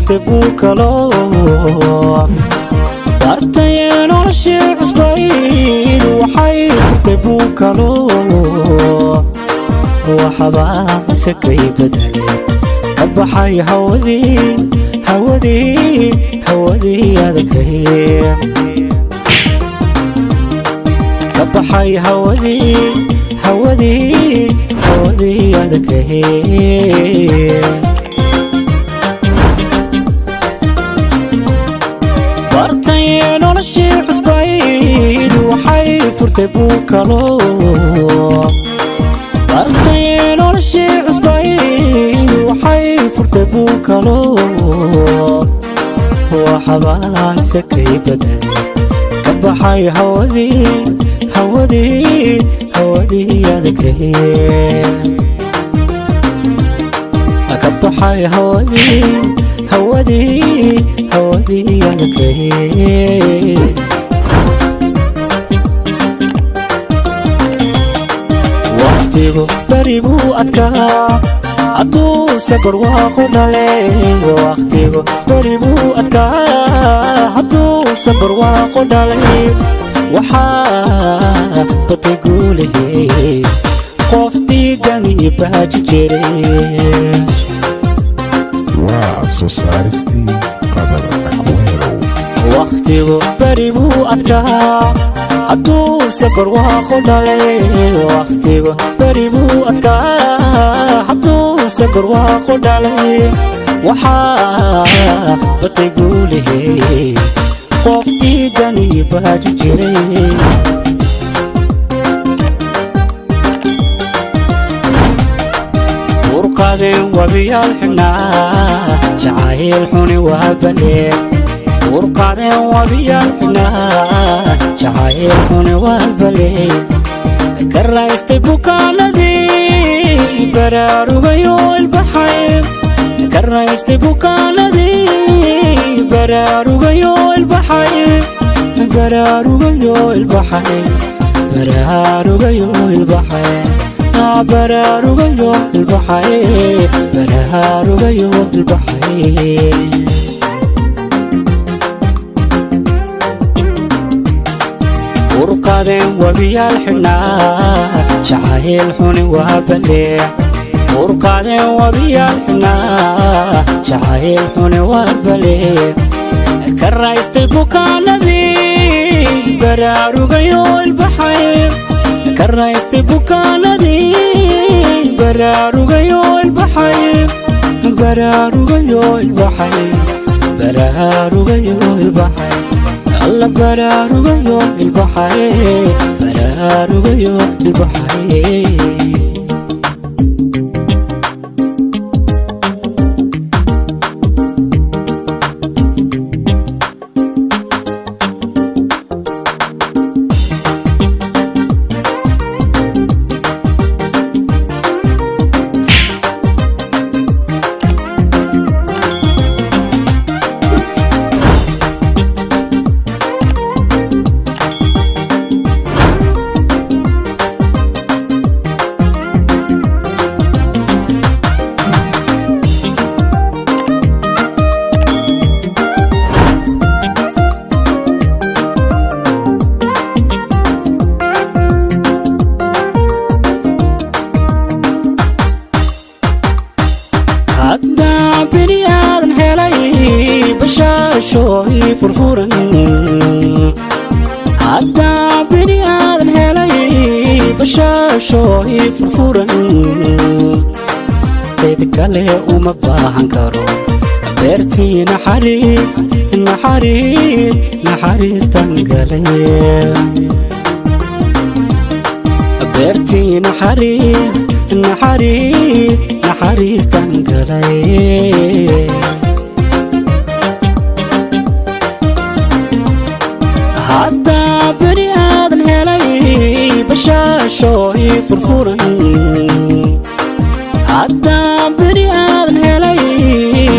Furtay buukalo bartayee noloshii cusbayd, waxay furtay buukalo. Waxbaa isakay bedelay, ka baxay hawadii, hawadii, hawadii adkay, ka baxay hawadii, hawadii, hawadii adkay. Bartayee noloshii cusbayd, waxay furtay buukalo. Bartayee noloshii cusbayd, waxay furtay buukalo. Waxbaa isakay bedelay, ka baxay hawadii, hawadii, hawadii adkay, ka baxay hawadii, hawadii, hawadii adkay. Wakhtigu beri buu adkaa hadduuse barwaaqo dhalay. Wakhtigu beri buu adkaa hadduuse barwaaqo dhalay. Waxaa batay guulahey qof diidani baaji jiray. Waa soo saaristii Qadar Akweelow. Wakhtigu beri buu adkaa hadduuse barwaaqo dhalay. Wakhtigu beri buu adkaa hadduuse barwaaqo dhalay. Waxaa batay guulahey qof diidani baaji jiray. Urqadeen wabiyaal xidhnaa, jacayl xuni waa balee. Urqadeen wabiyaal xidhnaa, jacayl xuni waa balee. Ka raystay bukaanadii, baraarugayo ilbaxay. Ka raystay bukaanadii, baraarugayo ilbaxay, baraarugayo ilbaxay, baraarugayo ilbaxay, baraarugayo ilbaxay, baraarugayo ilbaxay. Urqadeen wabiyaal xidhnaa, jacayl xuni waa balee. Urqadeen wabiyaal xidhnaa, jacayl xuni waa balee. Ka raystay bukaanadii, baraarugayo ilbaxay. Ka raystay bukaanadii, baraarugayo ilbaxay, baraarugayo ilbaxay, baraarugayo ilbaxay, alla baraarugayo ilbaxay, baraarugayo ilbaxay. Haddaa bini aadan helay bashaashooy furfuran, haddaa bini aadan helay bashaashooy furfuran, cid kale uma baahan karo. Beertii naxariis, naxariis, naxariistan galay. Beertii naxariis, naxariis, naxariistan galay. Haddaa beri aadan helay bashaashooy furfuran, haddaa beri aadan helay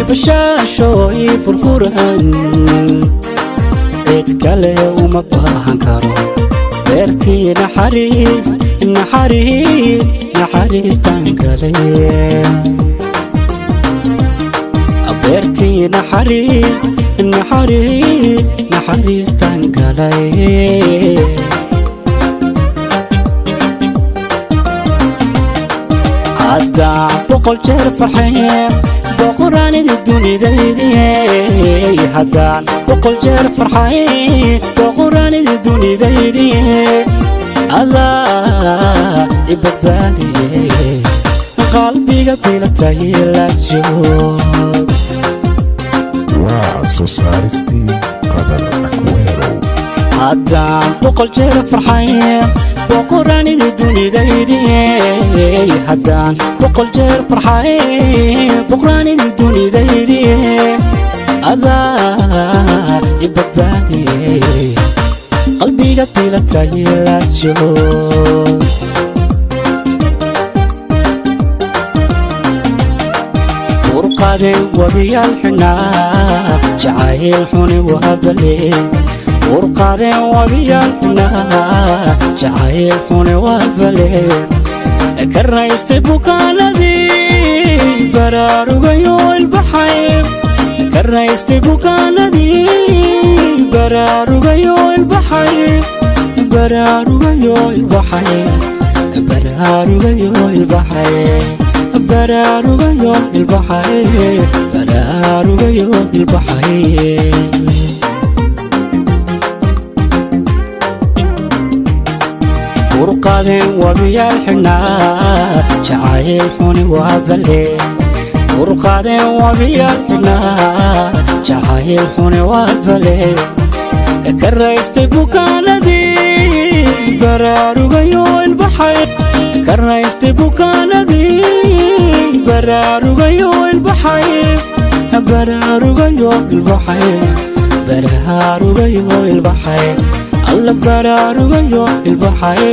bashaashooy furfuran, cid kale uma baahan karo. Beertii naxariis, naxariis, naxariistan galay. Beertii naxariis, naxariis, naxariistan galay. Haddaan 100 jeer farxaye, boqoraanidi dunidaydiye. Haddaan 100 jeer farxaye, boqoraanidi dunidaydiye. Adaa i badbaadiye, qalbiga bilatay la joog. Waa soo saaristii Qadar Akweerow. Haddaan 100 jeer farxaye, boqoraanidi dunidaydiye. Haddaan 100 jeer farxaye, boqoraanidi dunidaydiye. Adaa i badbaadiye, qalbiga bilatay la joog. Urqade wabiyaal xidhnaa, jacayl xuni waa bale. Urqade wabiyaal xidhnaa, jacayl xuni waa bale. Ka raystay bukaanadii, baraarugayo ilbaxay. Ka raystay bukaanadii, baraarugayo ilbaxay, baraarugayo ilbaxay, baraarugayo ilbaxay, baraarugayo ilbaxay, baraarugayo ilbaxay. Urqadeen wabiyaal xidhnaa, jacayl xuni waa bale. Urqadeen wabiyaal xidhnaa, jacayl xuni waa bale. Ka raystay bukaanadii, baraarugayo ilbaxay. Ka raystay bukaanadii, baraarugayo ilbaxay, baraarugayo ilbaxay, baraarugayo ilbaxay, alla baraarugayo ilbaxay.